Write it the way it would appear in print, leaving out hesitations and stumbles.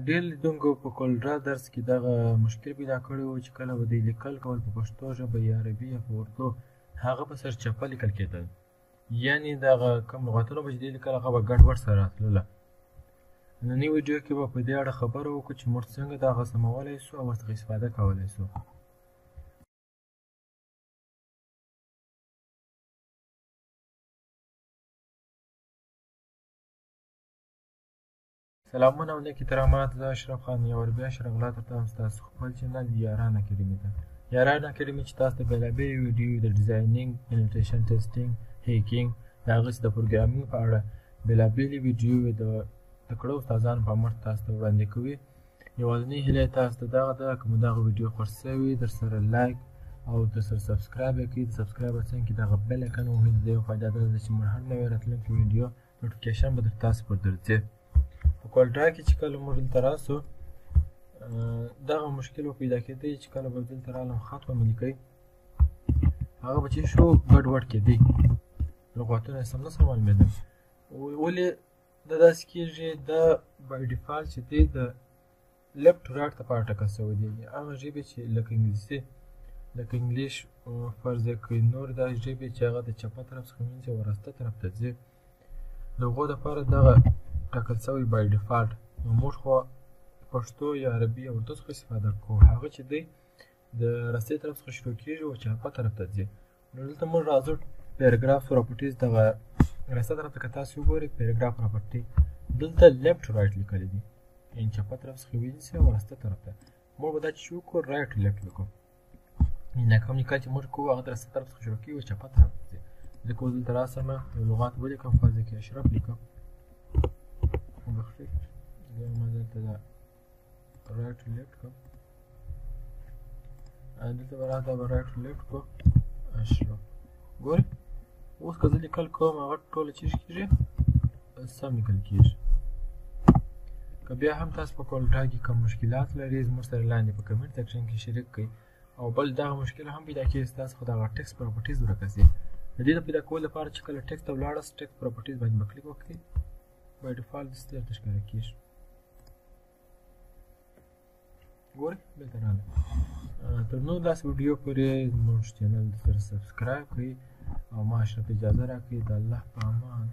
ډېر لیدونکو په CorelDRAW درس کې دغه مشکل پیدا کړی و چې کله به دوی لیکل کول په پښتو ژبه یا عربي یا په اردو، هغه په سرچپه لیکل کېدل، یعنې دغه کوم لغتونه به چې دوی لیکل هغه به ګډوډ سره راتلله. نننۍ ویډیو کې به په دې اړه خبره وکړو چې موږ څنګه دغه سمولی سو او ورڅخه استفاده کولی سو. سلامونه او نیک احترامات، زه اشرف خان یو وار بیا ښه راغلاست درته وایم ستاسو خپل چینل یاران اکاډمي ته. یاران اکاډمي چې تاسو ته بېلابېلې ویډیو د designing، penetration testing، hacking، د هغسې د programming په اړه بېلابېلې ویډیوې د تکړه استادانو په مټ تاسو ته وړاندې کوي. یوازینۍ هیله یې تاسو ته دغه ده، که مو دغه ویډیو خوښ سوي در سره like او در سره subscribe یې کړئ. د subscribe تر څنګ کې دغه bell icon ووهئ. د دې یو فایده دا ده چې موږ هر نوې راتلونکې ویډیو notification به در تاسو پر درځي. په CorelDRAW کې چې کله موږ دلته راسو، دغه مشکل به پیدا کېدی چې کله به دلته رالم خط به مې لیکئ، هغه به چې شو ګډوډ کېدی، لغتونه یې سم نه سره معلومېدل. ولې دا داسې کېږي؟ دا by default چې دی د left to right لپاره ټاکل شوی دی. هغه ژبې چې لکه انګلیسي، لکه English فرض یې کړئ، نور دا ژبې چې هغه د چپه طرف څخه وینځي او راسته طرف ته ځي، د هغو دپاره دغه ټاکل شوی by default. نو موږ خو پښتو یا عربي یا اردو څخه استفاده کوو، هغه چې دی د راستې طرف څخه شروع کېږي او چپه طرف ته ځي. نو دلته موږ راځو paragraph properties، دغه راسته طرف ته که تاسو وګورئ paragraph property دلته left to right لیکلی دی، یعنې چپه طرف څخه ونیسي او راسته طرف ته. موږ به دا چې وکړو right to left لیکو، یعنې کوم لیکل چې موږ کوو هغه د راسته طرف څخه شروع کېږي او چپه طرف ته ځي. ځکه اوس دلته راسم یو لغات ولیکم، فرض کړئ اشرف لیکم، وبخښئ بیا ما دلته دا right to left کوم، دلته به راته به right to left کوم اشرف. ګورئ اوس که زه لیکل کوم هغه ټوله چې کېږي سم لیکل کېږي. که بیا هم تاسو په CorelDRAW کې کوم مشکلات لرئ زموږ سره لاندې په comment section کې شریک کړئ. او بل دغه مشکل هم پیدا کېږي ستاسو خو دغه text properties ورکه سي. د دې د پیدا کولو لپاره چې کله text ته ولاړاست text properties باندې به کلیک وکړئ، by default داسې درته ښکاره کېږي. ګورئ بېرته راغله. تر نور داسې ویډیو پورې زموږ چینل سره subscribe کړئ او ما اشرف اجازه راکړئ. د الله په امان.